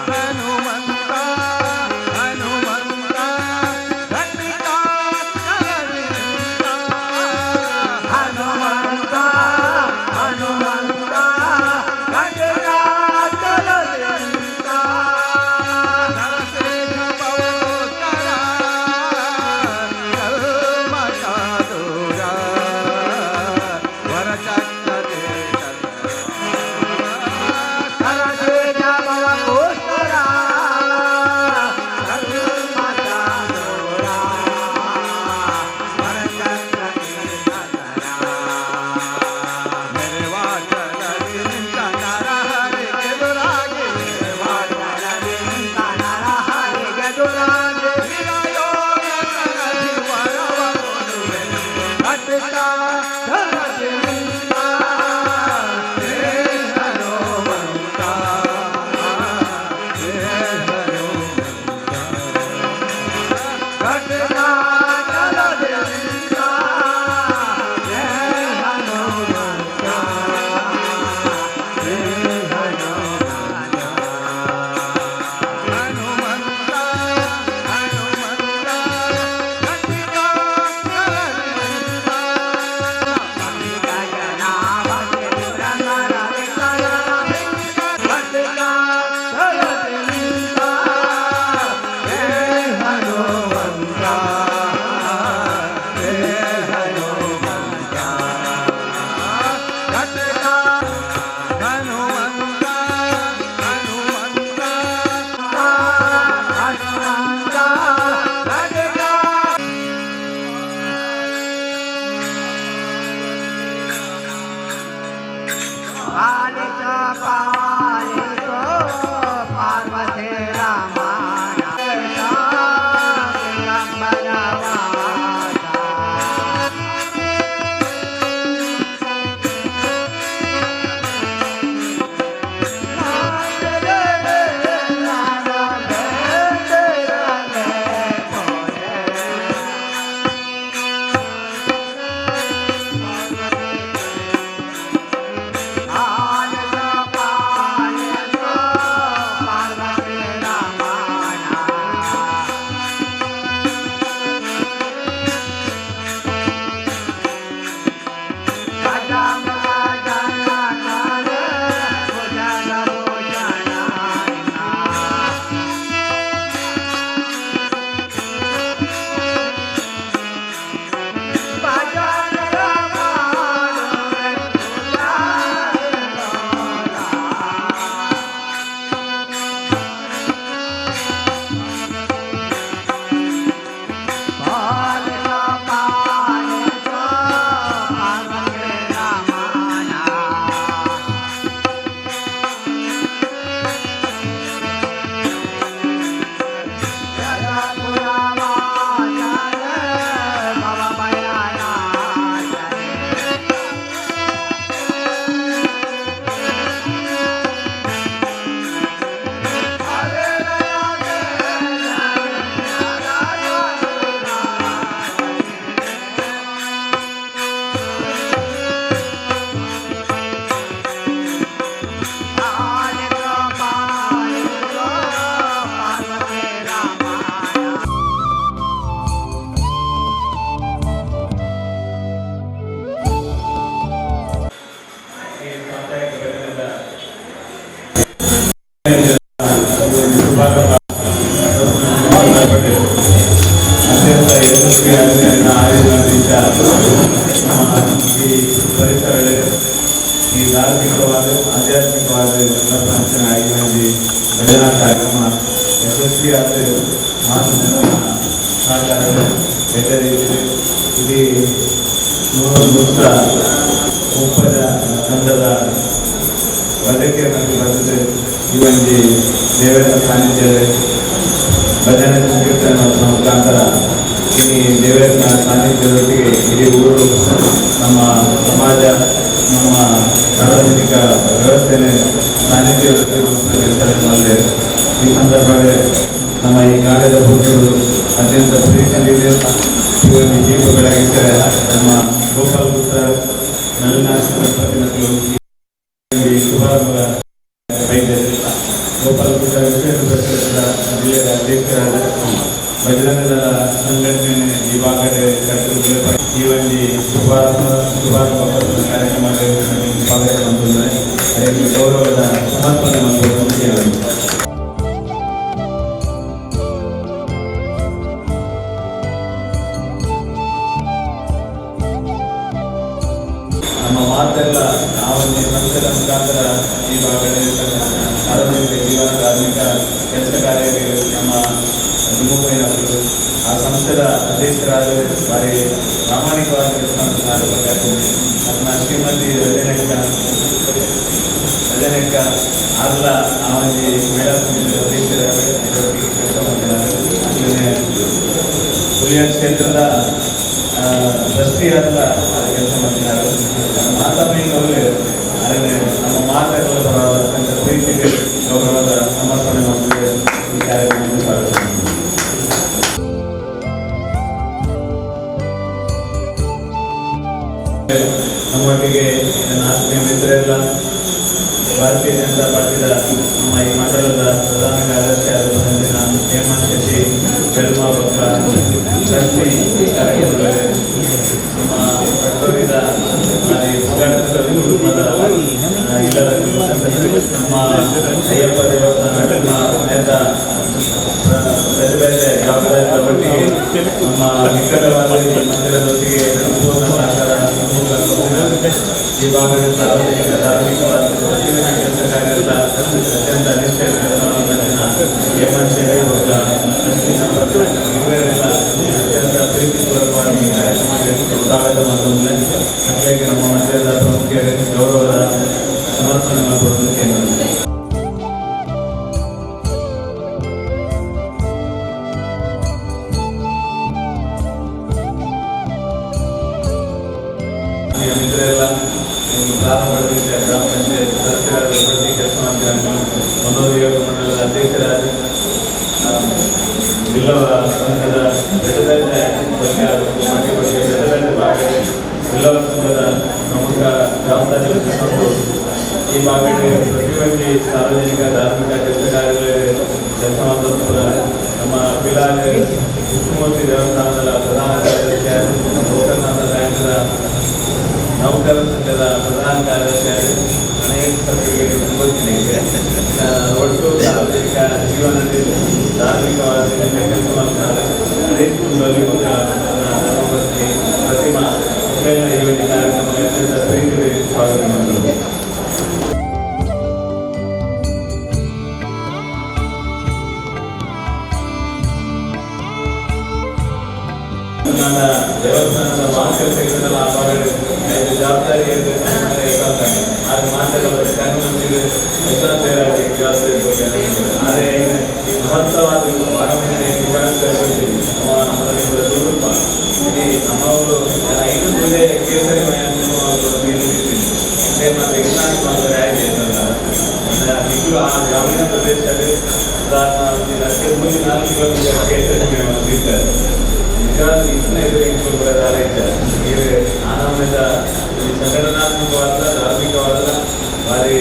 ಹನುಮಂತ ಹನುಮಂತ ಘಟಿಕಾ ಚಲವಿನಿಂತ. ಹನುಮಂತ ಹನುಮಂತ ಘಟಿಕಾ ಚಲವಿನಿಂತ. ನರಸಿಂಹ ಪವೋತ್ತರ ಕಲ್ಮಶ ದೂರ ವರಚಕ್ರ ನರಸಿಂಹ ಭವೋತ್ತರ ಕಲ್ಮಶ ದೂರ ವರಚಕ್ರ ಮೆರವಾಚಲದಿ ನಿಂತ ನರಹರಿಗೆದುರಾಗಿ ಚಲವಿನಿಂತ ನರಹರಿಗೆದುರಾಗಿ. ವೀರಯೋಗ ಸರದಿ ವರವ ಕೊಡುವೆನು. ಘಟಿಕಾ ಚಲವಿನಿಂತ. ಹೇ ಹನುಮಂತ, ಹೇ ಹನುಮಂತ. ಘಟಿಕಾ ಚಲವಿನಿಂತ. ಜಯ ಹನುಮಂತ, ಜಯ ಹನುಮಂತ. ಹನುಮಂತ ಹನುಮಂತ ಘಟಿಕಾ ಚಲವಿನಿಂತ. ಘಟಿಕಾ ಚಲವಿನಿಂತ. ಜಯ ಹನುಮಂತ, ಜಯ ಹನುಮಂತ. ಘಟಿಕಾ ಹನುಮಂತ ಹನುಮಂತ ಹನುಮಂತ ಘಟಿಕಾ ಪಾಲಿತ ಪಾಲಿತೋ ಪಾರ್ವತಿ ರಾಮಾಯಣ ಪಾರ್ವತಿ ರಾಮಾಯಣ. ಈ ಸಾಂಪ್ರದಾಯಿಕ ಘಟನೆಯಿಂದ ಶುಭಾರಂಭ ಅತ್ಯಂತ ಯಶಸ್ವಿಯಾಗಿ ಆಯೋಜನೆ ನಮ್ಮ ಈ ಪರಿಸರದಲ್ಲಿ ಈ ಧಾರ್ಮಿಕವಾದ ಆಧ್ಯಾತ್ಮಿಕವಾದ ಸಂರಕ್ಷಣೆ ಆಗಿ ಭಜನಾ ಕಾರ್ಯಕ್ರಮ ಯಶಸ್ವಿಯಾದ ಮಾತು ಸಹಕಾರ ಎಡ್ಡೆ ರೀತಿ ಇಡೀ 130 ತಂಡದ ವೈದ್ಯಕೀಯ ಮತ್ತು ಬಂದಿದೆ. ಈ ಒಂದು ದೇವರ ಸಾನ್ನಿಧ್ಯ, ಭಜನೆ ಸಂಕೀರ್ತನೆ ಮುಖಾಂತರ ಈ ದೇವರ ಸಾನ್ನಿಧ್ಯದೊಟ್ಟಿಗೆ ಇಡೀ ಊರು, ನಮ್ಮ ಸಮಾಜ, ನಮ್ಮ ಸಾರ್ವಜನಿಕ ವ್ಯವಸ್ಥೆನೆ ಸಾನ್ನಿಧ್ಯ ಕೆಲಸ. ಈ ಸಂದರ್ಭದಲ್ಲಿ ನಮ್ಮ ಈ ಕಾರ್ಯದ ಪುರುಷರು ಅತ್ಯಂತ ಪ್ರೀತಿಯಲ್ಲಿ ಈ ಒಂದು ದೀಪ ಬೆಳಗಿದ್ದಾರೆ. ನಮ್ಮ ಗೋಪಾಲ್ ಗುಪ್ತ, ನಳಿನಾಕ್ಷ ದಂಪತಿ ಮತ್ತು ಶುಭಾರಂಭ ಬೈದರು. ಗೋಪಾಲ ಕೃಷ್ಣ ವಿಶ್ವ ಪರಿಷತ್ನ ಜಿಲ್ಲೆಯ ಅಧ್ಯಕ್ಷರಾದ ಬಜರಂಗದಳ ಸಂಘಟನೆ ಈ ಭಾಗದ ಕಟ್ಟುಗಳ ಈ ಒಂದು ಶುಭಾರಂಭ ಶುಭಾರಂಭ ಕಾರ್ಯಕ್ರಮ ಸ್ವಾಗತ ಮಾಡ್ತಾರೆ. ಅದಕ್ಕೆ ಗೌರವದ ಸಮರ್ಪಣೆ ಮಾಡುವುದು. ನಮ್ಮ ಮಾತೆಲ್ಲ ನಾವು ಸಂಸ್ಥೆಯ ಮುಖಾಂತರ ಈ ಭಾಗದಲ್ಲಿ ಸಾರ್ವಜನಿಕ ಜೀವನ, ಧಾರ್ಮಿಕ ಕೆಲಸ ಕಾರ್ಯಕ್ಕೆ ನಮ್ಮ ದುಮುಖೈನವರು ಆ ಸಂಸ್ಥೆಯ ಅಧ್ಯಕ್ಷರಾದ ಭಾರಿ ಪ್ರಾಮಾಣಿಕವಾಗಿ ಕೆಲಸ ಮಾಡ್ತಾರೆ. ನಮ್ಮ ಶ್ರೀಮತಿ ರಜನಕ್ಕ ರಜನಕ್ಕ ಆರ್ಲ ಆ ಒಂದು ಮಹಿಳಾ ಸಮಿತಿಯ ಅಧ್ಯಕ್ಷರಾಗಿ ಇದರೊಟ್ಟಿಗೆ ಕೆಲಸ ಮಾಡ್ತಿದ್ದಾರೆ. ಹಾಗೆಯೇ ಹುಲಿಯ ಕ್ಷೇತ್ರದ ಟ್ರಸ್ಟಿಯಾದ ಕೆಲಸ ಮಾಡ್ತಿದ್ದಾರೆ. ಮಾತಾಮೀನವರು ಆದರೆ ನಮ್ಮ ಮಾತಾಡಲು ಅತ್ಯಂತ ಪ್ರೀತಿಗೆ ಗೌರವದ ಸಮರ್ಪಣೆ ಮಾಡ್ತಿದೆ. ಈ ಕಾರ್ಯಕ್ರಮವನ್ನು ಸ್ವಾಗತ. ನಮ್ಮೊಟ್ಟಿಗೆ ನನ್ನ ಆತ್ಮೀಯ ಮಿತ್ರರೆಲ್ಲ, ಭಾರತೀಯ ಜನತಾ ಪಾರ್ಟಿದ ನಮ್ಮ ಈ ಮಂಡಲದ ಪ್ರಧಾನ ಕಾರ್ಯದರ್ಶಿ ಆದ ಹೇಮಂತ್ ಶೆಟ್ಟಿ ಬೆಲ್ಮ ಭಕ್ತ ಟ್ರಸ್ಟಿ ಕಾರ್ಯಕ್ರಮದಲ್ಲಿ ನಮ್ಮ ಪಟ್ಟೋರಿದ ಕುಟುಂಬದ ಇಲ್ಲದ ನಮ್ಮ ಅಯ್ಯಪ್ಪ ದೇವಸ್ಥಾನ ನಮ್ಮ ಬೇರೆ ಬೇರೆ ಜವಾಬ್ದಾರಿಗಳ ಒಟ್ಟಿಗೆ ನಮ್ಮ ನಿಕಟವಾದ ಈ ಮಂದಿರದೊಟ್ಟಿಗೆ ಸಂಪೂರ್ಣ ಸಹಕಾರ, ಸಂಪೂರ್ಣ ಈ ಭಾಗದ ಸಾರ್ವಜನಿಕ ಧಾರ್ಮಿಕವಾದ ಪ್ರತಿಯೊಂದು ಕೆಲಸ ಕಾರ್ಯದ ಅತ್ಯಂತ ನಿಷ್ಠೆಯ ಕೆಲಸವನ್ನು ಹೇಮಂತ್ ಶೆಟ್ಟಿ ಒಬ್ಬ ಇವರೆಲ್ಲ ಅತ್ಯಂತ ಪ್ರೀತಿಪೂರ್ವಕವಾಗಿ ಈ ಕಾರ್ಯಕ್ರಮಕ್ಕೆ ಸ್ವಾಗತ ಮಾಡುವುದೇ. ಅಟ್ಲೇಗೆ ನಮ್ಮ ಮಂದಿರದ ಪ್ರಮುಖ ಗೌರವದ ಸಮರ್ಪಣೆ ಮಾಡುವುದಕ್ಕೆ. ಮಿತ್ರರೆಲ್ಲ, ಪ್ರಾರಂಭದ ಗ್ರಾಮ ಪಂಚಾಯತ್ ಸದಸ್ಯರಾದ ಪ್ರತಿ ಕೆಲಸ ಮಾಡ್ತಾರೆ. ಮನೋಯೋಗ ಮಂಡಲದ ಅಧ್ಯಕ್ಷರಾದ ಬಿಲ್ಲವ ಸಂಘದ ಬೇರೆ ಬೇರೆ ಬಗ್ಗೆ ಬಗ್ಗೆ ಬೇರೆ ಬೇರೆ ಭಾಗದಲ್ಲಿ ಬಿಲ್ಲವ ಸಂಘದ ಪ್ರಮುಖ ಜವಾಬ್ದಾರಿ ವಹಿಸಿಕೊಂಡು ಈ ಭಾಗಕ್ಕೆ ಪ್ರತಿಯೊಂದು ಸಾರ್ವಜನಿಕ ಧಾರ್ಮಿಕ ಕೆಲಸ ಕಾರ್ಯಗಳಲ್ಲಿ ಕೆಲಸ ಮಾಡುವಂಥ ನಮ್ಮ ಪಿಲಾರೆ ವಿಷ್ಣುಮೂರ್ತಿ ದೇವಸ್ಥಾನದ ಪ್ರಧಾನ ಕಾರ್ಯದರ್ಶಿ, ಲೋಕನಾಥ ಬ್ಯಾಂಕ್ನ ನೌಕರ ಸಂಘದ ಪ್ರಧಾನ ಕಾರ್ಯದರ್ಶಿ, ಅನೇಕ ಸಭೆಗೆ ಗೊತ್ತಿದೆ. ಒಟ್ಟು ಸಾರ್ವಜನಿಕ ಜೀವನದಲ್ಲಿ ಧಾರ್ಮಿಕವಾದ ಕೆಲಸ ಮಾಡ್ತಾರೆ. ಅದೇ ಕುಟುಂಬದಲ್ಲಿ ಧರ್ಮಪತ್ನಿ ಪ್ರತಿಮಾ ಈ ಒಂದು ಕಾರ್ಯಕ್ರಮಕ್ಕೆ ಅತ್ಯಂತ ಪ್ರೀತಿ ಸ್ವಾಗತ ಮಾಡಿದರು. ನನ್ನ ದೇವಸ್ಥಾನದ ಮಾರ್ಗದರ್ಶಕರೆಲ್ಲ ಆ ಭಾಗದಲ್ಲಿ ಐದು ಜವಾಬ್ದಾರಿ ಅದು ಮಾತಾಡೋದು ಕಣ್ಣು ಯಶವಂತರಾಗಿ ಜವಾಬ್ದಾರಿ. ಆದರೆ ಈ ಮಹತ್ವವಾದ ಸ್ವರೂಪ ಇಲ್ಲಿ ನಮ್ಮವರು ಐದು ಪೂಜೆ ಕೇಸರಿ ಮತ್ತೆ ಇಲ್ಲ ನಿಜ ಆ ಗ್ರಾಮೀಣ ಪ್ರದೇಶದಲ್ಲಿ ಸಾಧಾರಣ ಒಂದು ಲಕ್ಷ ಮೂರು 4 ಕಿಲೋಮೀಟರ್ ಕೇಸರಿ ತಿಂತಾರೆ. ನಿಜವಾದ ಇನ್ನ ಇದು ಇಂಪ್ರೂವ್ ಇದ್ದಾರೆ. ಇದು ಆನಂದದ ಈ ಸಂಘಟನಾತ್ಮಕವಾದ ಧಾರ್ಮಿಕವಾದ ಭಾರಿ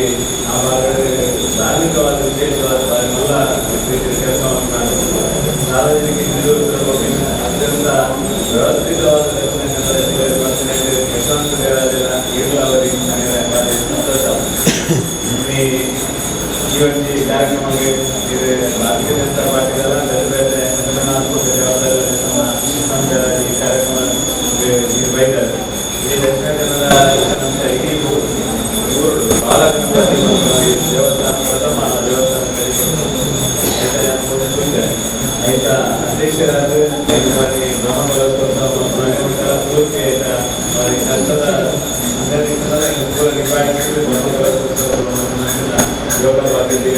ಆ ಭಾಗದಲ್ಲಿ ಧಾರ್ಮಿಕವಾದ ವಿಶೇಷವಾದ ಭಾರಿ ಮಲ್ಲ ಕೆಲಸ ಮಾಡ್ತಾರೆ. ಸಾರ್ವಜನಿಕ ಹಿಂದೂ ಅತ್ಯಂತ ವ್ಯವಸ್ಥಿತವಾದ ದಕ್ಷಿಣ ಕನ್ನಡ ಜಿಲ್ಲೆ ಯಶವಂತ ದೇವರಾಜನ ಇರ್ಲಾವರಿ ಭಾರಿ ಸಂತೋಷ. ಈ ಈ ಒಂದು ಕಾರ್ಯಕ್ರಮಕ್ಕೆ ಇದು ಭಾರತೀಯ ಜನತಾ ಪಾರ್ಟಿಗಳ ಬೇರೆ ಬೇರೆ ಸಂಘಟನಾತ್ಮಕ ಜವಾಬ್ದಾರಿ ನಮ್ಮ ಯಶವಂತ ಈ ಕಾರ್ಯಕ್ರಮ ಬೈತಾರೆ. ಈ ದಕ್ಷಿಣ ಕನ್ನಡ ನಮ್ಮ ಇಡೀ ಊರು ಬಾಲಗಣಪತಿ ದೇವಸ್ಥಾನ ಪ್ರಥಮ ದೇವಸ್ಥಾನ ಆಯ್ತಾ ಅಧ್ಯಕ್ಷರಾದ ಬಾರಿ ಬ್ರಹ್ಮಕಲಶೋತ್ಸವ ಪೂರ್ತಿ ಆಯ್ತಾ ಬಾರಿ ಕಷ್ಟದ ಪೂರ ಡಿಪಾರ್ಟ್ಮೆಂಟ್ ಬ್ರಹ್ಮಕಲಶೋತ್ಸವ ಯೋಗ ಬಾಧ್ಯತೆ ಈ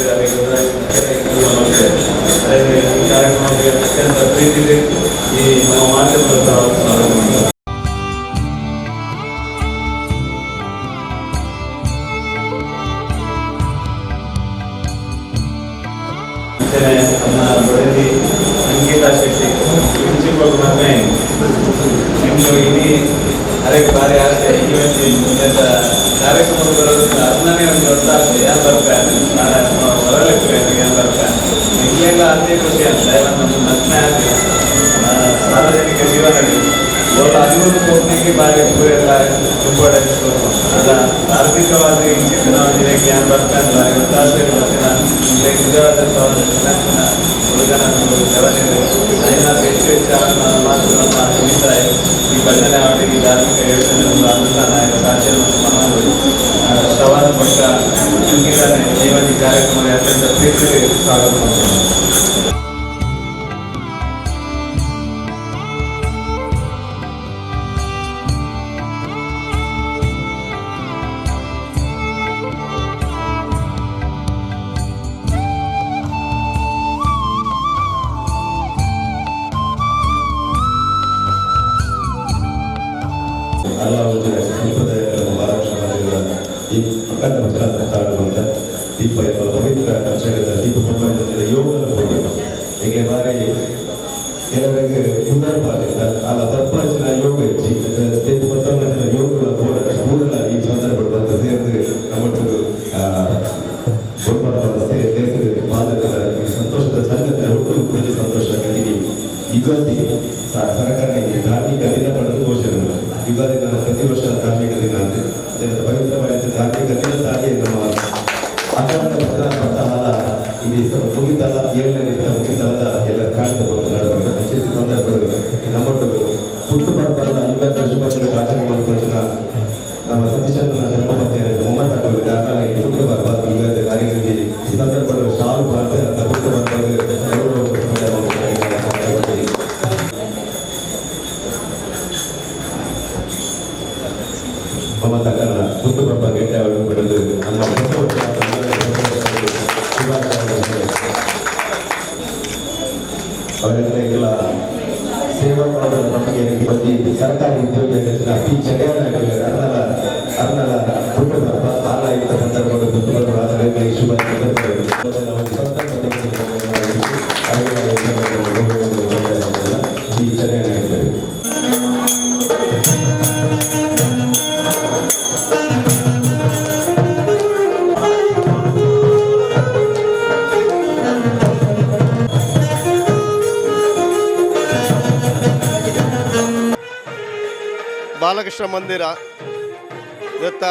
ಕಾರ್ಯಕ್ರಮಕ್ಕೆ ಅತ್ಯಂತ ಪ್ರೀತಿ ಇದೆ. ಈ ನಮ್ಮ ಮಾಧ್ಯಮದ ಸ್ವಾಗತ ಮಾಡ್ತಾರೆ. ಅಂಚನೆ ನಮ್ಮ ಬಡದಿ ಸಂಗೀತಾ ಶೆಟ್ಟಿ ಪ್ರಿನ್ಸಿಪಲ್ ಮಮ್ಮೆ ನಿಮ್ಮದು ಇಡೀ ಅದಕ್ಕೆ ಭಾರಿ ಆಸೆ. ಈ ಒಂದು ಕಾರ್ಯಕ್ರಮ ಬರೋದ್ರಿಂದ ಅದನ್ನೇ ಒಂದು ದೊಡ್ಡ ಆಸೆ. ಎಂಕ್ಲೆಲ್ಲ ಅದೇ ಖುಷಿ ಅಂತ ನಮ್ಮ ಮದ್ಮೆ ಆಗಿ ಸಾರ್ವಜನಿಕ ಜೀವನದಲ್ಲಿ ಒಬ್ಬ ಅಭಿವೃದ್ಧಿ ಹೋಗ್ಲಿಕ್ಕೆ ಬಾರಿ ಎಲ್ಲ ಇಂಪಾರ್ಟೆನ್ಸ್ ಅದ ಧಾರ್ಮಿಕವಾಗಿ ಇಂಚಿನ ಜ್ಞಾನ ಬರ್ತಾನೆ ಬಾರಿ ಒತ್ತಾಸೆ ಬರ್ತಾನೆ ನಿಜವಾದ ಸಹೋದರ ಹುಡುಗನ ಜವನಿದೆ ಅದನ್ನ ಹೆಚ್ಚು ಹೆಚ್ಚು ಮಾತು ನಮ್ಮ ಅಭಿಪ್ರಾಯ. ಈ ಭಜನೆ ಅವರಿಗೆ ಧಾರ್ಮಿಕ ಯೋಜನೆ ಒಂದು ಅನುಷ್ಠಾನ ಸಾಧ್ಯ ಶ್ರವಣ ಪಟ್ಟ ಸಂಗೀತನೆ ಜೀವನ ಕಾರ್ಯಕ್ರಮ ಅತ್ಯಂತ ಪ್ರೀತಿ ಸ್ವಾಗತ ಮಾಡ್ತೇನೆ. ಈ ಅಖಂಡ ಭಜನಾ ಸಪ್ತಾಹದ ದೀಪ ಎಂಬ ಪವಿತ್ರ ಕರ್ಷಕದ ದೀಪ ಪೂರ್ಣ ಯೋಗದ ಹೋಗಬೇಕು. ಹೀಗೆ ಬಾರಿ ಕೆಲವರಿಗೆ ಪುನರ್ಪಾಲಿತ ಅಲ್ಲ ತಪ್ಪಾಚಿನ ಯೋಗ ಹೆಚ್ಚಿ ಮತ್ತೊಮ್ಮೆ ಯೋಗಗಳ ಪೂರ್ಣ ಈ ಸಂದರ್ಭ ಬಂದು ಸೇರಿದು ನಮ್ಮಟ್ಟು ಸೇರಿದ ಪಾದಕರ ಈ ಸಂತೋಷದ ಸಂಗತಿ ಒಟ್ಟು ಕುರಿತು ಸಂತೋಷ ಕಲಿಗೆ. ಯುಗಾದಿ ಸರ್ಕಾರ ಧಾರ್ಮಿಕ ದಿನ ಪಡೆದು ಘೋಷಣೆ. ಯುಗಾದಿ ನಮ್ಮ ಪ್ರತಿ ವರ್ಷ ಧಾರ್ಮಿಕ ದಿನ ಅಂದರೆ ಅದರ ಪವಿತ್ರವಾದ ಧಾರ್ಮಿಕ ದಿನದಾಗಿ ನಮ್ಮ ಅಖಂಡ ಭಜನಾ ಸಪ್ತಾಹದ ಇಲ್ಲಿ ಮುಗಿತಲ್ಲ 7ನೇ ದಿವಸ ಮುಗಿತಲ್ಲ ಎಲ್ಲ ಕಾಣ್ತಬಹುದು ನಡುವೆ ಸಂದರ್ಭಗಳು ನಮ್ಮೊಟ್ಟು ಹುಟ್ಟು ಪರ್ವದ ಯುಗಾದಿ ಶುಭಾಶಯ ಆಚರಣೆ ಮಾಡಿದ ನಮ್ಮ ಸತೀಶನ ಜನ್ಮಪತ್ನಿ ಮೊಮ್ಮತ್ತ ದಾಖಲೆ ಹುಟ್ಟು ಪರ್ವ ಯುಗಾದಿ ಕಾರ್ಯಗಳಿಗೆ ಈ ಸಂದರ್ಭಗಳು ಶಾಲು ಬಾರ್ತೆ ಅಂತ ಹುಟ್ಟು ಪರ್ವದ ಮಮತಕ್ಕನ ಹುಟ್ಟು ಪರ್ವ ಗೆಡ್ಡೆ ಅವರು ಪಡೆದು ನಮ್ಮ ಅವರೆಲ್ಲ ಸೇವಾ ಮಾಡೋದರ ನಮಗೆ ಬಗ್ಗೆ ಸರ್ಕಾರಿ ಉದ್ಯೋಗಿ ಪಿ ಚೆನ್ನಯ್ಯ ಅರ್ನಲ ಅರ್ನಲ ಹುಟ್ಟು ಪರ್ವ ಆದಾಯುಕ್ತ ಸಂದರ್ಭಗಳು ದುಡ್ಡುಗಳು ಆಚರಣೆ ಶುಭ ಪಿ ಚೆನ್ನಯ್ಯ ಬಾಲಕೃಷ್ಣ ಮಂದಿರ ದತ್ತ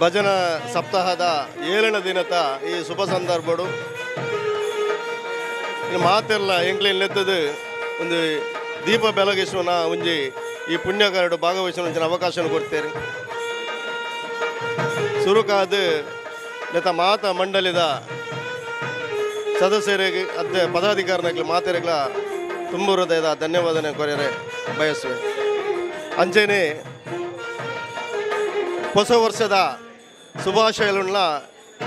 ಭಜನಾ ಸಪ್ತಾಹದ 7ನೇ ದಿನದ ಈ ಶುಭ ಸಂದರ್ಭಡು ಮಾತೆಲ್ಲ ಎಂಕ್ಲೆತ್ತದು ಒಂದು ದೀಪ ಬೆಳಗಿಸುವನ ಒಂಜಿ ಈ ಪುಣ್ಯಗಾರಡು ಭಾಗವಹಿಸುವ ಒಂಚಿನ ಅವಕಾಶ ಕೊಡ್ತೇವೆ. ಸುರುಕಾದ ನೆತ್ತ ಮಾತ ಮಂಡಳಿದ ಸದಸ್ಯರಿಗೆ ಅದೇ ಪದಾಧಿಕಾರಿನಗ್ಲು ಮಾತೆರೆಗ್ಲ ತುಂಬ ಹೃದಯದ ಧನ್ಯವಾದನೆ ಕೊರೆಯರೆ ಬಯಸುವೆ. ಅಂಚೆನೆ ಹೊಸ ವರ್ಷದ ಶುಭಾಶಯಗಳನ್ನ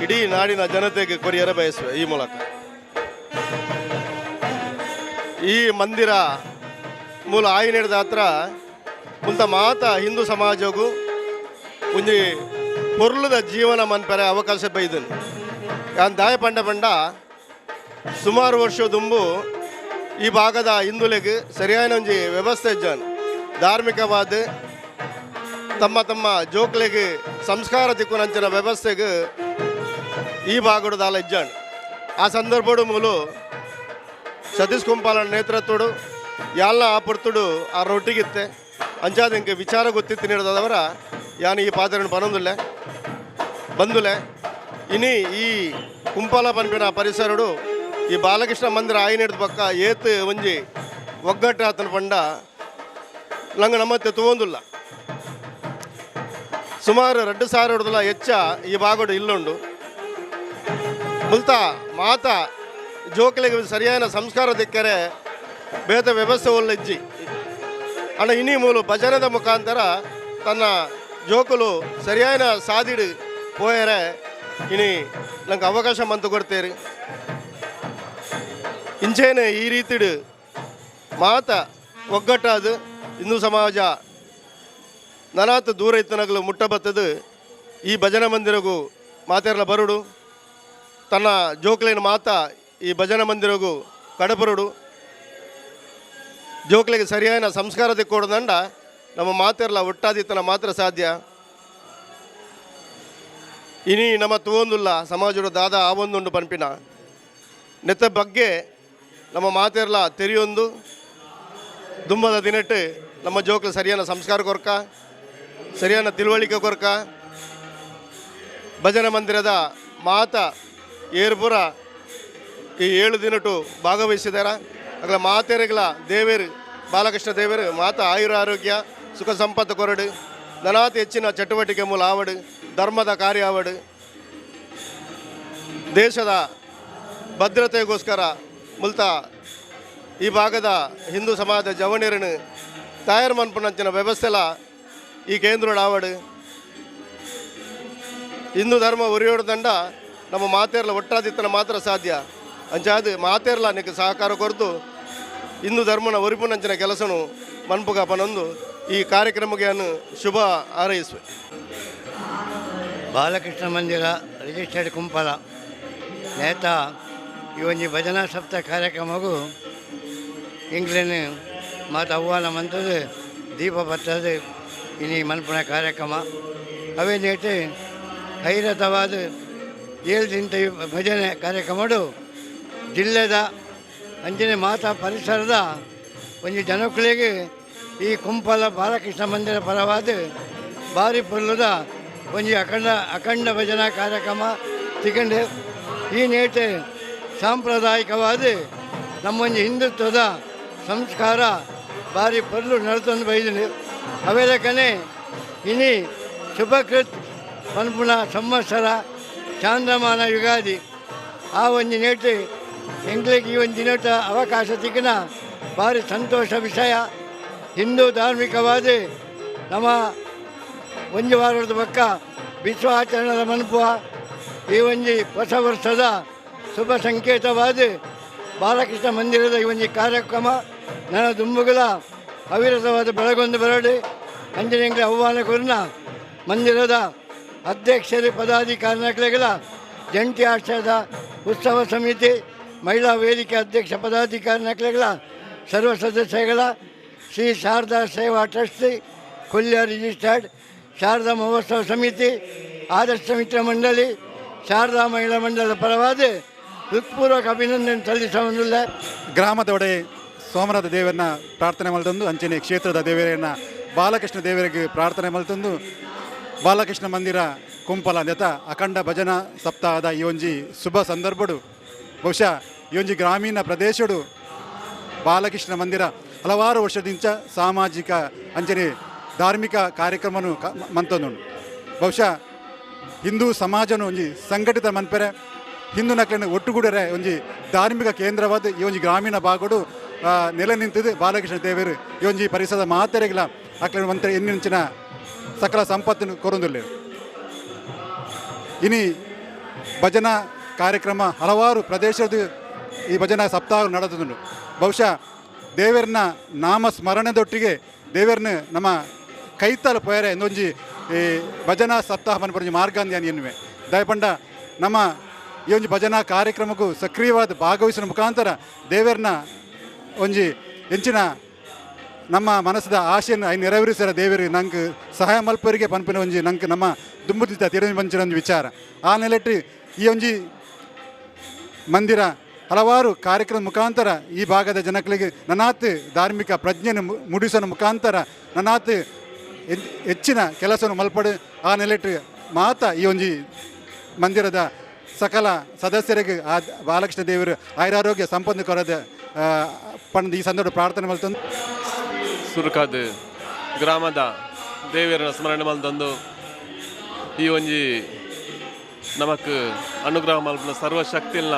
ಇಡೀ ನಾಡಿನ ಜನತೆಗೆ ಕೊರಿಯರೆ ಬಯಸುವೆ. ಈ ಮೂಲಕ ಈ ಮಂದಿರ ಮೂಲ ಆಯಿನೇಡದ ಹತ್ರ ಮುಂತ ಮಾತ ಹಿಂದೂ ಸಮಾಜಗೂ ಒಂಜಿ ಪೊರ್ಲುದ ಜೀವನ ಮನ್ಪೆರೆ ಅವಕಾಶ ಬೈದನು. ಯಾನ್ ದಾಯ ಪಂಡ ಪಂಡ ಸುಮಾರು ವರ್ಷ ದುಂಬು ಈ ಭಾಗದ ಹಿಂದುಲೆಗೆ ಸರಿಯಾದ ಒಂಜಿ ವ್ಯವಸ್ಥೆ ಇಜ್ಜಾನ್ ಧಾರ್ಮಿಕವಾದ ತಮ್ಮ ತಮ್ಮ ಜೋಕ್ಲೆಗೆ ಸಂಸ್ಕಾರ ದಿಕ್ಕುನಂಚಿನ ವ್ಯವಸ್ಥೆಗೆ ಈ ಭಾಗಡು ಇಜ್ಜಾನ್. ಆ ಸಂದರ್ಭಡು ಮೂಲು ಸತೀಶ್ ಕುಂಪಾಲ ನೇತೃತ್ವಡು ಎಲ್ಲ ಆ ಪುರ್ತುಡು ಆ ರೊಟ್ಟಿಗಿತ್ತೆ ಅಂಚಾದ ಇಂಕೆ ವಿಚಾರ ಗೊತ್ತಿತ್ತು ನೀಡದವರ ಯಾನು ಈ ಪಾತ್ರನ ಪನೊಂದುಲ್ಲೆ ಬಂದುಲೆ. ಇನಿ ಈ ಕುಂಪಾಲ ಪನ್ಪಿನ ಪರಿಸರಡು ಈ ಬಾಲಕೃಷ್ಣ ಮಂದಿರ ಆಯಿನಿಡ್ದ ಪಕ್ಕ ಏತ್ ಒಂಜಿ ಒಗ್ಗಟ್ಟು ಆತನ ಪಂಡ ನಂಗೆ ನಮ್ಮತ್ತೆ ತೂವೊಂದುಲ್ಲ. ಸುಮಾರು 2000 ಹೆಚ್ಚ ಈ ಭಾಗಡು ಇಲ್ಲುಂಡು. ಮುಲ್ತ ಮಾತ ಜೋಕ್ಲೆಗೆ ಸರಿಯಾದ ಸಂಸ್ಕಾರ ದಿಕ್ಕರೆ ಬೇತ ವ್ಯವಸ್ಥೆ ಒಳ್ಳೆಜ್ಜಿ ಅಣ್ಣ ಇನಿ ಮೂಲು ಭಜನದ ಮುಖಾಂತರ ತನ್ನ ಜೋಕುಲು ಸರಿಯಾದ ಸಾದಿಡು ಪೋಯರೆ ಇನಿ ನಂಗೆ ಅವಕಾಶ ಮಂತು ಕೊಡ್ತೇರಿ. ಇಂಚೇನೆ ಈ ರೀತಿಡು ಮಾತ ಒಗ್ಗಟ್ಟಾದು ಹಿಂದೂ ಸಮಾಜ ನನಾತು ದೂರ ಇತ್ತನಗಲು ಮುಟ್ಟ ಬತ್ತದು. ಈ ಭಜನಾ ಮಂದಿರಗೂ ಮಾತೆರ್ಲ ಬರುಡು ತನ್ನ ಜೋಕ್ಲೇನ ಮಾತ ಈ ಭಜನಾ ಮಂದಿರಗೂ ಕಡಪರುಡು ಜೋಕ್ಲೆಗೆ ಸರಿಯಾದ ಸಂಸ್ಕಾರ ದಿಕ್ಕೋಡದಂಡ ನಮ್ಮ ಮಾತೆರ್ಲ ಒಟ್ಟಾದಿತ್ತನ ಮಾತ್ರ ಸಾಧ್ಯ. ಇನಿ ನಮ್ಮ ತೂವೊಂದುಲ್ಲ ಸಮಾಜದ ದಾದ ಆವೊಂದುಂಡು ಪನ್ಪಿನ ನೆತ್ತ ಬಗ್ಗೆ ನಮ್ಮ ಮಾತೆರ್ಲ ತೆರಿಯೊಂದು ದುಂಬದ ದಿನಟ್ಟು ನಮ್ಮ ಜೋಕ್ಲು ಸರಿಯಾದ ಸಂಸ್ಕಾರ ಕೊರ್ಕ, ಸರಿಯಾದ ತಿಳುವಳಿಕೆ ಕೊರ್ಕ. ಭಜನೆ ಮಂದಿರದ ಮಾತ ಏರ್ಪುರ ಈ 7 ದಿನಟು ಭಾಗವಹಿಸಿದಾರ. ಅಗಲ ಮಾತೆರೆಗಳ ದೇವೇರು ಬಾಲಕೃಷ್ಣ ದೇವರು ಮಾತ ಆಯುರ ಆರೋಗ್ಯ ಸುಖ ಸಂಪತ್ತು ಕೊರಡು, ನನಾತಿ ಹೆಚ್ಚಿನ ಚಟುವಟಿಕೆ ಮೂಲ ಆವಡು, ಧರ್ಮದ ಕಾರ್ಯ ಆವಡು, ದೇಶದ ಭದ್ರತೆಗೋಸ್ಕರ ಮುಲ್ತ ಈ ಭಾಗದ ಹಿಂದೂ ಸಮಾಜದ ಜವಣಿಯರನ್ನು ತಯಾರು ಮನ್ಪುನಂಚಿನ ವ್ಯವಸ್ಥೆಲ ಈ ಕೇಂದ್ರ ಆವಡು. ಹಿಂದೂ ಧರ್ಮ ಒರಿಯೋಡು ದಂಡ ನಮ್ಮ ಮಾತೇರ್ಲ ಒಟ್ಟಾದಿತ್ತನ ಮಾತ್ರ ಸಾಧ್ಯ. ಅಂಚಾದ ಮಾತೇರ್ಲ ನಿಕ್ ಸಹಕಾರ ಕೊರತು ಹಿಂದೂ ಧರ್ಮನ ಒರಿಪುನಂಚಿನ ಕೆಲಸನು ಮನ್ಪುಗ ಪನೊಂದು ಈ ಕಾರ್ಯಕ್ರಮಕ್ಕೆ ಶುಭ ಹಾರೈಸುವೆ. ಬಾಲಕೃಷ್ಣ ಮಂದಿರ ರಿಜಿಸ್ಟರ್ಡ್ ಕುಂಪಲ ನೇತಾ ಈ ಒಂಜಿ ಭಜನಾ ಸಪ್ತಾಹ ಕಾರ್ಯಕ್ರಮಗೂ ಇಂಗ್ಲೆನ್ ಮಾತ ಅವ್ವಾನ ಮಂತದ ದೀಪ ಬರ್ತದೆ ಇನಿ ಮನ್ಪುನ ಕಾರ್ಯಕ್ರಮ. ಅವೇ ನೇಟು ಐರತವಾದ 7 ದಿನದ ಭಜನೆ ಕಾರ್ಯಕ್ರಮಡು ಜಿಲ್ಲೆದ ಅಂಜನೆ ಮಾತಾ ಪರಿಸರದ ಒಂಜಿ ಜನಕ್ಕಳಿಗೆ ಈ ಕುಂಪಲ ಬಾಲಕೃಷ್ಣ ಮಂದಿರ ಪರವಾದ ಭಾರಿ ಪೊರ್ಲುದ ಒಂಜಿ ಅಖಂಡ ಅಖಂಡ ಭಜನಾ ಕಾರ್ಯಕ್ರಮ ತಿಕಂಡು ಈ ನೇಟು ಸಾಂಪ್ರದಾಯಿಕವಾದ ನಮ್ಮೊಂಜಿ ಹಿಂದುತ್ವದ ಸಂಸ್ಕಾರ ಭಾರಿ ಪೊರ್ಲು ನಡತೊಂದು ಬೈದಿನಿ. ಅವೆಲಕನೆ ಇನಿ ಶುಭಕೃತ್ ಪನ್ಪುನ ಸಂವತ್ಸರ ಚಾಂದ್ರಮಾನ ಯುಗಾದಿ ಆ ಒಂಜಿ ನೇಟು ಎಂಗ್ಲಿಗೆ ಈ ಒಂದು ದಿನಟ ಅವಕಾಶ ತಿಕ್ಕಿನ ಭಾರಿ ಸಂತೋಷ ವಿಷಯ. ಹಿಂದೂ ಧಾರ್ಮಿಕವಾದ ನಮ್ಮ ಒಂಜಿ ವಾರದ ಬೊಕ್ಕ ವಿಶ್ವ ಆಚರಣೆದ ಮನ್ಪುವ ಈ ಒಂಜಿ ಹೊಸ ವರ್ಷದ ಶುಭ ಸಂಕೇತವಾದ ಬಾಲಕೃಷ್ಣ ಮಂದಿರದ ಈ ಒಂಜಿ ಕಾರ್ಯಕ್ರಮ ನನ್ನ ದುಂಬುಗಳ ಅವಿರತವಾದ ಬೆಳಗೊಂದು ಬರಡಿ ಅಂಜನೇಂಗ್ಲ ಆಹ್ವಾನ ಕೊರ್ನ ಮಂದಿರದ ಅಧ್ಯಕ್ಷರು ಪದಾಧಿಕಾರಿಗಳ ಜಂಟಿ ಆಶ್ರಯದ ಉತ್ಸವ ಸಮಿತಿ ಮಹಿಳಾ ವೇದಿಕೆ ಅಧ್ಯಕ್ಷ ಪದಾಧಿಕಾರಿಗಳ ಸರ್ವ ಸದಸ್ಯಗಳ ಶ್ರೀ ಶಾರದಾ ಸೇವಾ ಟ್ರಸ್ಟಿ ಕೊಲ್ಯ ರಿಜಿಸ್ಟರ್ಡ್ ಶಾರದಾ ಮಹೋತ್ಸವ ಸಮಿತಿ ಆದರ್ಶ ಮಿತ್ರ ಮಂಡಳಿ ಶಾರದಾ ಮಹಿಳಾ ಮಂಡಲದ ಪರವಾದ ಹೃತ್ಪೂರ್ವಕ ಅಭಿನಂದನೆ ಸಲ್ಲಿಸುವುದಿಲ್ಲ. ಗ್ರಾಮದೊಡೆ ಸೋಮನಾಥ ದೇವರನ್ನ ಪ್ರಾರ್ಥನೆ ಮಲ್ತೊಂದು ಅಂಚನೆ ಕ್ಷೇತ್ರದ ದೇವರನ್ನ ಬಾಲಕೃಷ್ಣ ದೇವರಿಗೆ ಪ್ರಾರ್ಥನೆ ಮಲ್ತೊಂದು ಬಾಲಕೃಷ್ಣ ಮಂದಿರ ಕುಂಪಲ ನೆತ ಅಖಂಡ ಭಜನಾ ಸಪ್ತಾಹದ ಈ ಒಂಜಿ ಶುಭ ಸಂದರ್ಭಡು ಬಹುಶಃ ಈ ಒಂಜಿ ಗ್ರಾಮೀಣ ಪ್ರದೇಶಡು ಬಾಲಕೃಷ್ಣ ಮಂದಿರ ಹಲವಾರು ವರ್ಷದಿಂಚ ಸಾಮಾಜಿಕ ಅಂಚನೆ ಧಾರ್ಮಿಕ ಕಾರ್ಯಕ್ರಮನು ಮಂತೊಂದುಂಡು. ಬಹುಶಃ ಹಿಂದೂ ಸಮಾಜನು ಒಂಜಿ ಸಂಘಟಿತ ಮನ್ಪೆರೆ ಹಿಂದೂ ನಕ್ಲೆನ ಒಟ್ಟುಗೂಡರೆ ಒಂಜಿ ಧಾರ್ಮಿಕ ಕೇಂದ್ರವಾದ ಈ ಒಂಜಿ ಗ್ರಾಮೀಣ ಭಾಗಡು ನೆಲೆ ನಿಂತಿದೆ ಬಾಲಕೃಷ್ಣ ದೇವರು ಈ ಒಂಜಿ ಪರಿಸರದ ಮಾತೆರೆಗ್ಲ ಅಕ್ಲೆನ ಮಂತ್ರ ಎನ್ನಿಂಚಿನ ಸಕಲ ಸಂಪತ್ತನ್ನು ಕೊರೊಂದುಲ್ಲೆರ್. ಇನಿ ಭಜನಾ ಕಾರ್ಯಕ್ರಮ ಹಲವಾರು ಪ್ರದೇಶದ ಈ ಭಜನಾ ಸಪ್ತಾಹ ನಡೆದುಂಡು. ಬಹುಶಃ ದೇವರನ್ನ ನಾಮ ಸ್ಮರಣೆದೊಟ್ಟಿಗೆ ದೇವರನ್ನ ನಮ್ಮ ಕೈತಲ ಪೋಯರೆ ಎಂದೊಂಜಿ ಈ ಭಜನಾ ಸಪ್ತಾಹ ಮನ್ಪುನ ಮಾರ್ಗ ಅಂದ್ ಯಾನ್ ಎನ್ನುವೆ. ದಯಪಂಡ ನಮ್ಮ ಈ ಒಂಜಿ ಭಜನಾ ಕಾರ್ಯಕ್ರಮಕ್ಕೂ ಸಕ್ರಿಯವಾದ ಭಾಗವಹಿಸುವ ಮುಖಾಂತರ ದೇವರನ್ನ ಒಂಜಿ ಎಂಚಿನ ನಮ್ಮ ಮನಸ್ಸದ ಆಶೆಯನ್ನು I ನೆರವೇರಿಸಿದ ದೇವರು ನಂಗೆ ಸಹಾಯ ಮಲ್ಪರಿಗೆ ಪನ್ಪಿನ ಒಂಜಿ ನಂಗೆ ನಮ್ಮ ದುಂಬುದಿತ ತಿರುಗಿ ಬಂಚಿನ ಒಂದು ವಿಚಾರ. ಆ ನೆಲೆಟ್ಟು ಈ ಒಂಜಿ ಮಂದಿರ ಹಲವಾರು ಕಾರ್ಯಕ್ರಮ ಮುಖಾಂತರ ಈ ಭಾಗದ ಜನಗಳಿಗೆ ನನಾತ್ ಧಾರ್ಮಿಕ ಪ್ರಜ್ಞೆಯನ್ನು ಮೂಡಿಸುವ ಮುಖಾಂತರ ನನಾತ್ ಹೆಚ್ಚಿನ ಕೆಲಸವನ್ನು ಮಲ್ಪಡು. ಆ ನೆಲೆಟ್ಟು ಮಾತ ಈ ಒಂಜಿ ಮಂದಿರದ ಸಕಲ ಸದಸ್ಯರಿಗೆ ಆ ಬಾಲಕೃಷ್ಣ ದೇವರು ಆಯುರಾರೋಗ್ಯ ಸಂಪನ್ನು ಕೊರದ ಪಂಡ್ ಈ ಸಂದರ್ಭ ಪ್ರಾರ್ಥನೆ ಮಲ್ತೊಂದು. ಸುರುಕಾದ ಗ್ರಾಮದ ದೇವರನ್ನ ಸ್ಮರಣೆ ಮಲ್ತೊಂದು ಈ ಒಂಜಿ ನಮಕ್ ಅನುಗ್ರಹ ಮಲ್ಪುನ ಸರ್ವಶಕ್ತಿಲ್ನ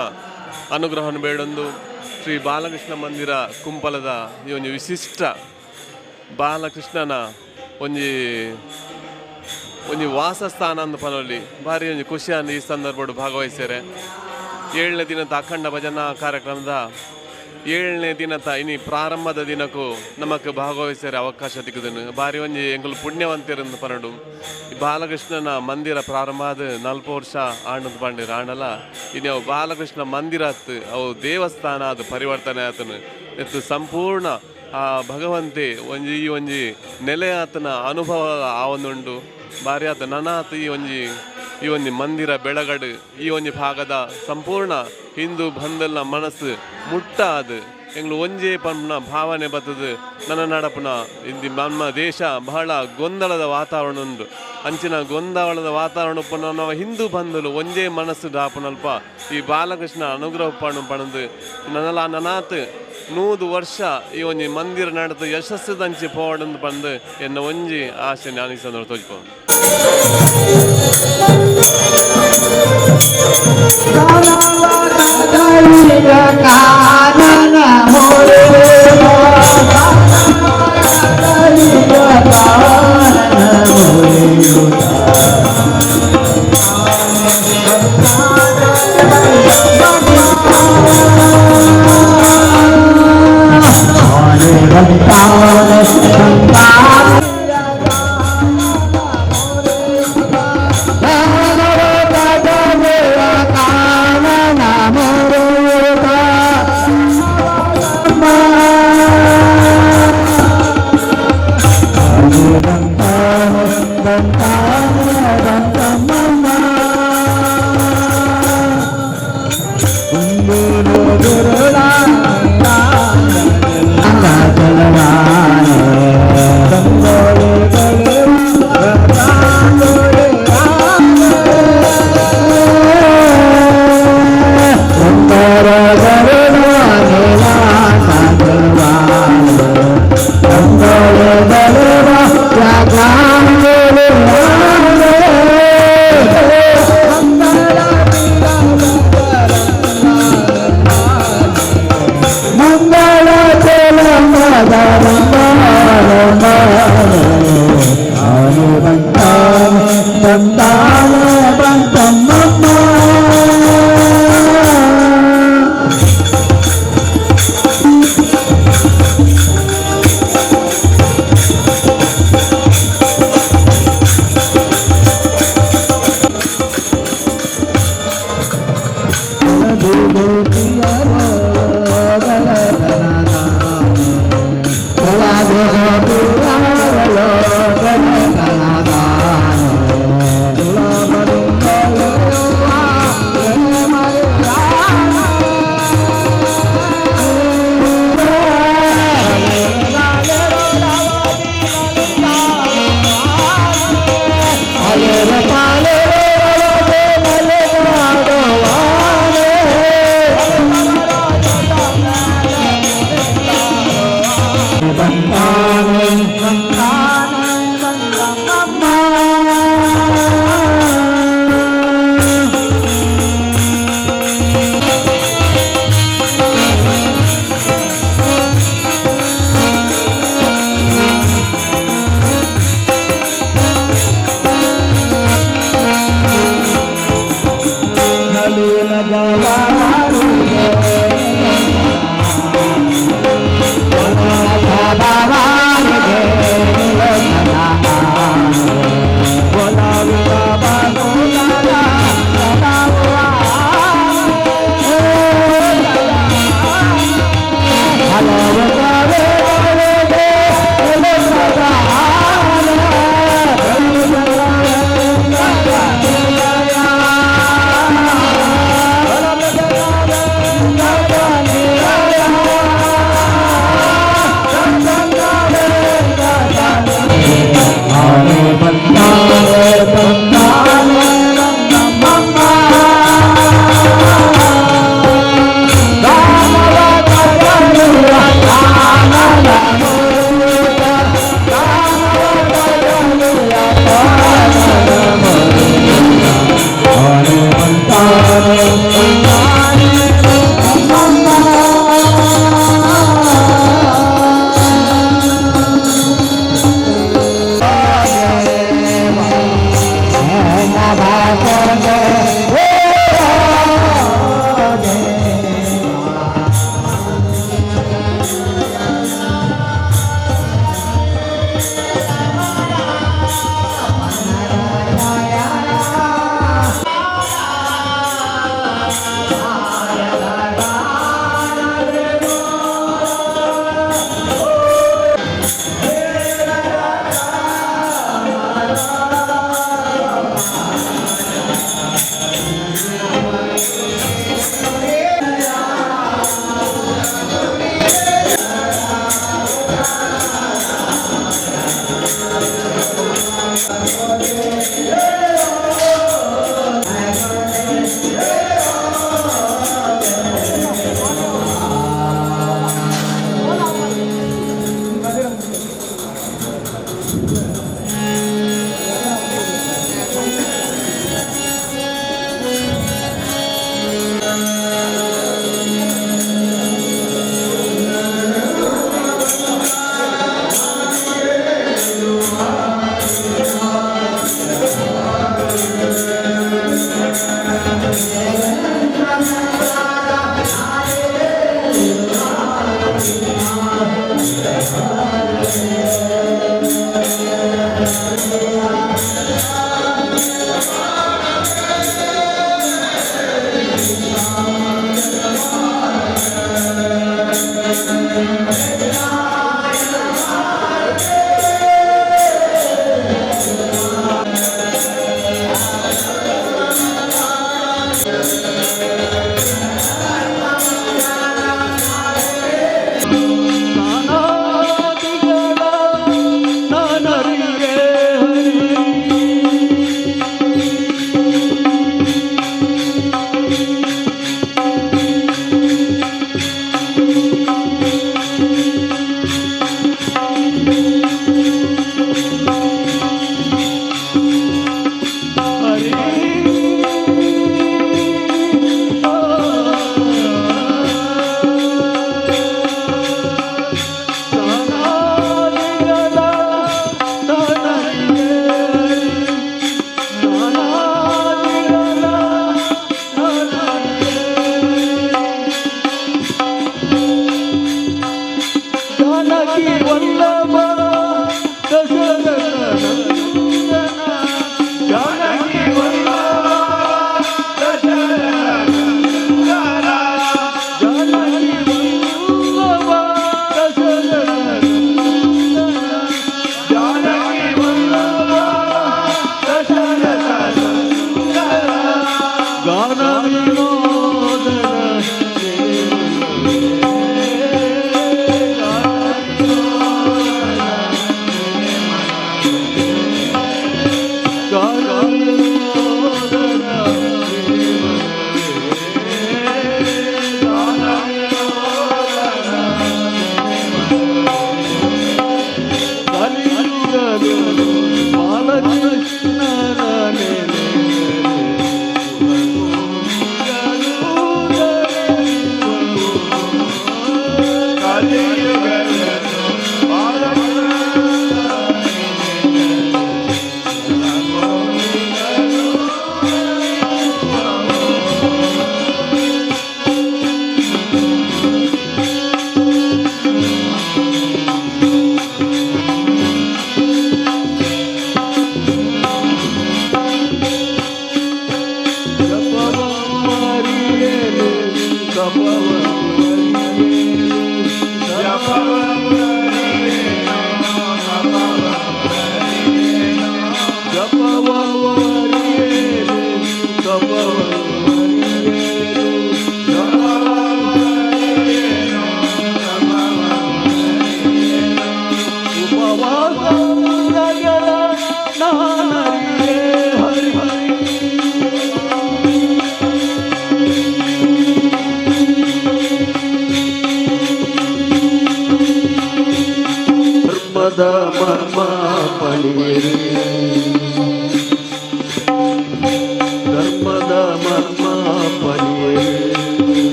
ಅನುಗ್ರಹವನ್ನು ಬೇಡೊಂದು ಶ್ರೀ ಬಾಲಕೃಷ್ಣ ಮಂದಿರ ಕುಂಪಲದ ಈ ಒಂಜಿ ವಿಶಿಷ್ಟ ಬಾಲಕೃಷ್ಣನ ಒಂಜಿ ಒಂಜಿ ವಾಸಸ್ಥಾನ ಅಂದ್ ಪನೊಲಿ ಭಾರಿ ಒಂಜಿ ಖುಷಿಯನ್ನು ಈ ಸಂದರ್ಭಡು ಭಾಗವಹಿಸ್ಯಾರೆ. 7ನೇ ದಿನದ ಅಖಂಡ ಭಜನಾ ಕಾರ್ಯಕ್ರಮದ 7ನೇ ದಿನದ ಇನಿ ಪ್ರಾರಂಭದ ದಿನಕ್ಕೂ ನಮಕ್ ಭಾಗವಹಿಸ್ಯಾರೆ ಅವಕಾಶ ತಿಕ್ಕುದನು ಭಾರಿ ಒಂಜಿ ಎಂಕುಲು ಪುಣ್ಯವಂತರಂದು ಪನಡು. ಈ ಬಾಲಕೃಷ್ಣನ ಮಂದಿರ ಪ್ರಾರಂಭ ಆದ 40 ವರ್ಷ ಆಂಡಂದು ಪಂಡಿರ ಆಂಡಲ ಇನಿ ಅವು ಬಾಲಕೃಷ್ಣ ಮಂದಿರ ಆತ್ ಅವು ದೇವಸ್ಥಾನ ಅದು ಪರಿವರ್ತನೆ ಆತನು ಎತ್ತು ಸಂಪೂರ್ಣ ಆ ಭಗವಂತೆ ಒಂಜಿ ಈ ಒಂಜಿ ನೆಲೆ ಆತನ ಅನುಭವ ಆವೊಂದುಂಡು. ಭಾರಿ ಆತ ನನಾತ್ ಈ ಒಂಜಿ ಈ ಒಂಜಿ ಮಂದಿರ ಬೆಳಗಡು ಈ ಒಂಜಿ ಭಾಗದ ಸಂಪೂರ್ಣ ಹಿಂದೂ ಬಂಧಲ್ನ ಮನಸ್ಸು ಮುಟ್ಟಾದು ಎಂಗ್ಲು ಒಂಜೇ ಪನ್ಪುನ ಭಾವನೆ ಬತ್ತದು. ನನ್ನ ನಡಪುನ ಇಂದಿ ನಮ್ಮ ದೇಶ ಬಹಳ ಗೊಂದಲದ ವಾತಾವರಣ ಉಂಡು. ಅಂಚಿನ ಗೊಂದಲದ ವಾತಾವರಣ ಉಪ್ಪುನ ನಮ್ಮ ಹಿಂದೂ ಬಂಧುಲು ಒಂಜೇ ಮನಸ್ಸು ದಾಪುನಲ್ಪ ಈ ಬಾಲಕೃಷ್ಣ ಅನುಗ್ರಹ ಪಣ್ಣು ಪಣದು ನನಲ ನನಾತ್ 100 ವರ್ಷ ಈ ಒಂಜಿ ಮಂದಿರ ನಡೆದು ಯಶಸ್ಸುದಂಚಿ ಪೋವಡಂದು ಬಂದು ಎನ್ನ ಒಂಜಿ ಆಸೆ ನಾನು ಈ ಸಂದರ್ಭ ತೋಜಿಪೋ.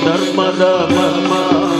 ಧರ್ಮದ ಮರ್ಮ.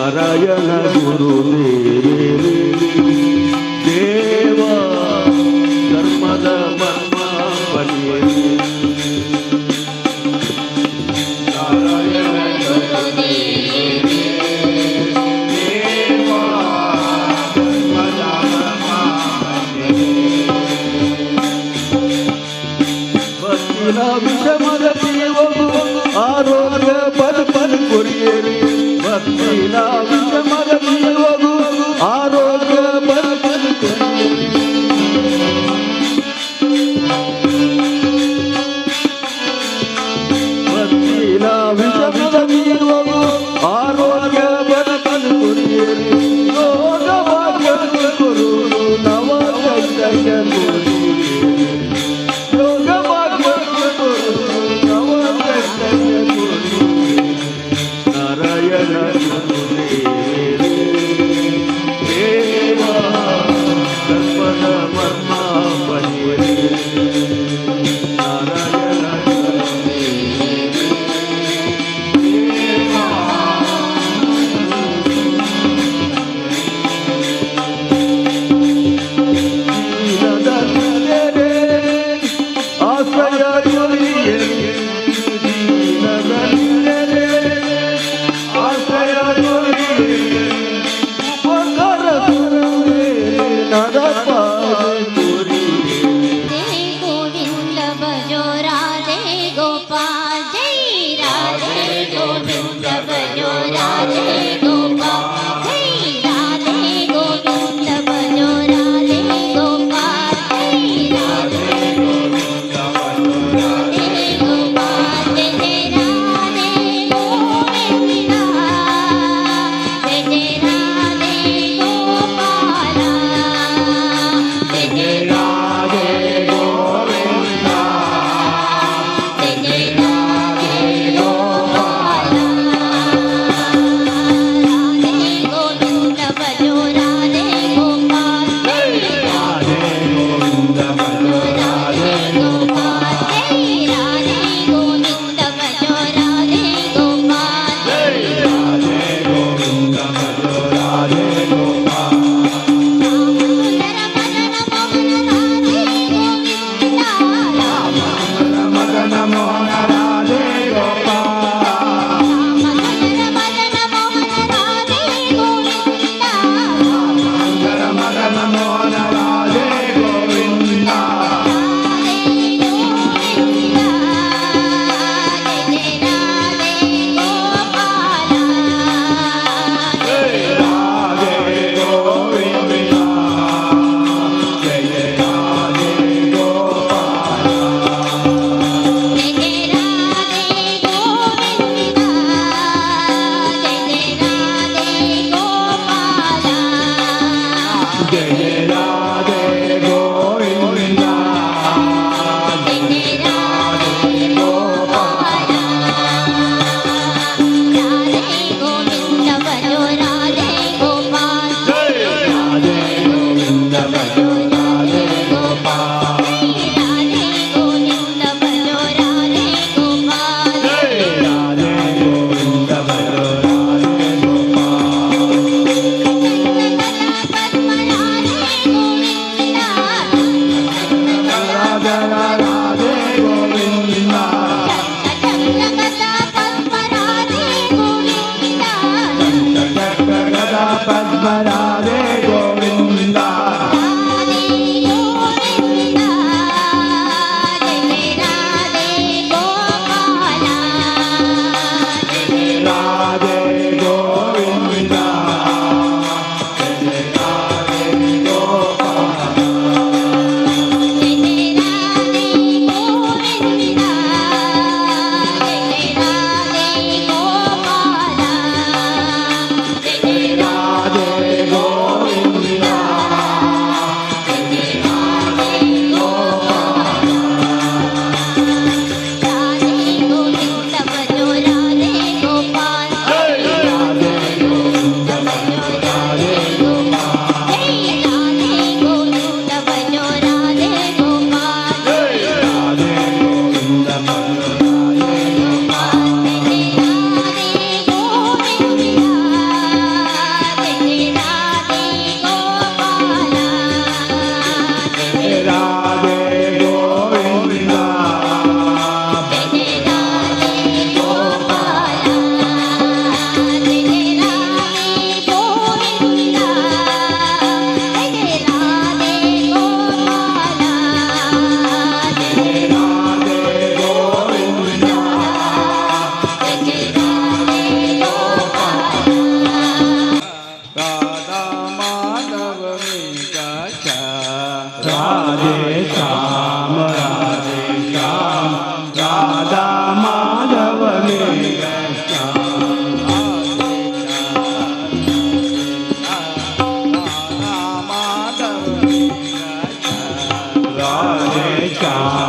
ನಾರಾಯಣ ಗುರುದೇವೇ ದೇವ ಧರ್ಮದ ಮರ್ಮ ಬಲಿಯೇ. ನಾರಾಯಣ ಭಕ್ತಿನ ವಿಷಮದ ಜೀವವು ಆರೋಗ್ಯ ಪದ ಪದ ಕೊರಿಯರಿ. ಭಕ್ತಿನ ವಿಷಮದ ಜೀವವು ಆರೋಗ್ಯ ಪದ ಪದ ಕೊರಿಯರಿ. ಭಕ್ತಿನ ವಿಷಮದ ಜೀವವು ಆರೋಗ್ಯ ಪದ ಪದ ಕೊರಿಯರಿ. ಯೋಗ ಭಾಗ್ಯ ಕೊರು ನವ ಚೈತನ್ಯ ಕೊರಿಯರಿ. ಯೋಗ ಭಾಗ್ಯ ಕೊರು ನವ ಚೈತನ್ಯ ಕೊರಿಯರಿ. ನಾರಾಯಣ ಗುರುದೇವೇ ದೇವ ಧರ್ಮದ ಮರ್ಮ ಬಲಿಯೇ. ನಾರಾಯಣ गोविंद भजो राधे गोपाल, जय राधे गोविंद भजो राधे गोपाल, जय राधे गोविंद भजो राधे गोपाल, जय राधे गोविंद भजो राधे गोपाल, जय जय राधे गोविंद, जय जय राधे गोपाल, जय जय राधे गोविंद, जय जय राधे गोपाल, राधे गोविंद भजो राधे गोपाल, राधे गोविंद भजो राधे गोपाल, जय राधे गोविंद भजो राधे गोपाल, राधे गोविंद भजो राधे गोपाल. सुंदर मदन मोहन राधे गोविंद, मदन मोहन राधे गोपाल. सुंदर मदन मोहन राधे गोविंद, सुंदर मदन मोहन राधे गोविंद. राधे गोविंद, जय जय राधे गोपाल, जय Krishna.